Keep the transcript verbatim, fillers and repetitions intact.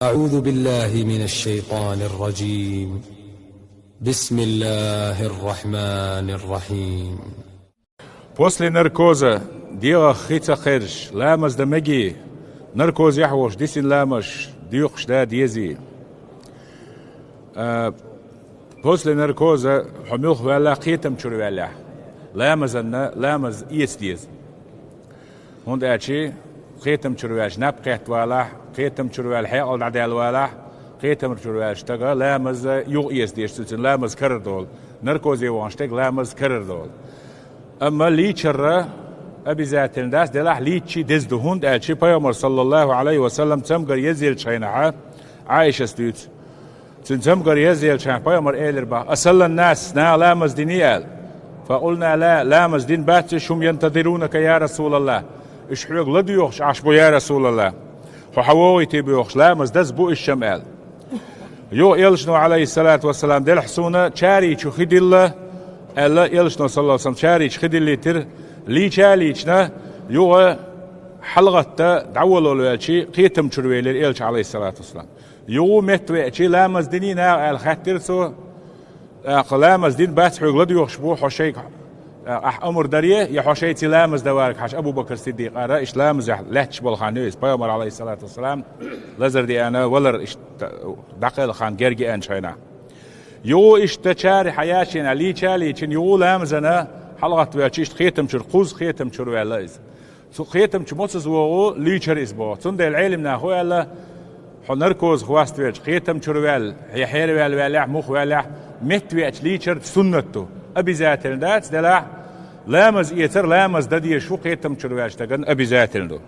أعوذ بالله من الشيطان الرجيم. بسم الله الرحمن الرحيم. После наркоза дегӀах хи ца кхераш, ламаз дан мегий, наркозехь волуш дисина ламазаш доькхуш дан дезий? А, после наркоза хьо муьлхха ваьллахь, кхетам чуьра ваьллахь, ламазанна, ламаз эца деза. ХӀунда аьлча кхетам чуьра ваьлча наб кхетта валахь, кхетам чуьра ваьлча хьекъал дӀадаьлла валахь, кхетам чуьра ваьлча стага ламаз юха эца деза, цуьнан ламаз карара долу, наркозе вахана стеган ламаз карара долу. Амма лийчар обязательно дац, делахь лийчча деза ду, хӀунда аьлча Пайхамар, саллаллаху Ӏалайхи ва саллам, цамгар езъеллачу хенахь Ӏайшас дуьйцу. Цуьнан цамгар езъеллачу хенахь Пайхамар элира боху: «أصلى الناس, наха ламаз диний?» – аьлла. «فقلنا: لا, ламаз дина бац уьш, هم ينتظرونك يا رسول الله. Уьш хьоьга ладоьгӀуш Ӏаш бу, я Расулаллах. Хьо схьавогӀуьйтий бохуш, ламаз даза бу уьш-м», – аьлла. Юха элчано, Ӏалайхиссалату вассалам, делахь суна чарий чу хи дилла, аьлла, элчано, саллаллаху Ӏалайхи ва саллам, чарий чу хи диллийтира, лийча а лийчина, юха хьалагӀатта дӀаволавала ваьлча, кхетам чуьра велира элча, Ӏалайхиссалату вассалам. Юха метта веача, ламаз диний наха аьлла хаьттира цо, тӀаккха ламаз дина бац, хьоьга ладоьгӀуш бу, хьо шайга, тӀаккха ахь амр дарий, я хьо шайца ламаз дан варг хьаша Абу Бакр Сиддикъара, иштта ламазехь лаьтташ болу хан ю иза, Пайхамар, Ӏалайхиссалату вассалам, лазар деана валар иштта дӀакхелла хан герга еанчу хенахь. Юха иштта чарий хьаяьчийнахь, лийча а лийчина, юха ламазана хьалагӀатта ваьлча, иштта кхетам чуьра, кхузза кхетам чуьра ваьлла иза. Цу кхетам чу мосазза вогӀу, лийчар иза боху. Цундела Ӏелам наха аьлла, хьо наркоза хьоставелча, кхетам чуьра ваьлла, я хьераваьлла ваьллехь, муха ваьллехь, метта веача лийчар суннат ду. Обязательно дац, делахь ламаз эцар, ламаз дан дезаш ву кхетам чуьра ваьллачу стагана, обязательно ду.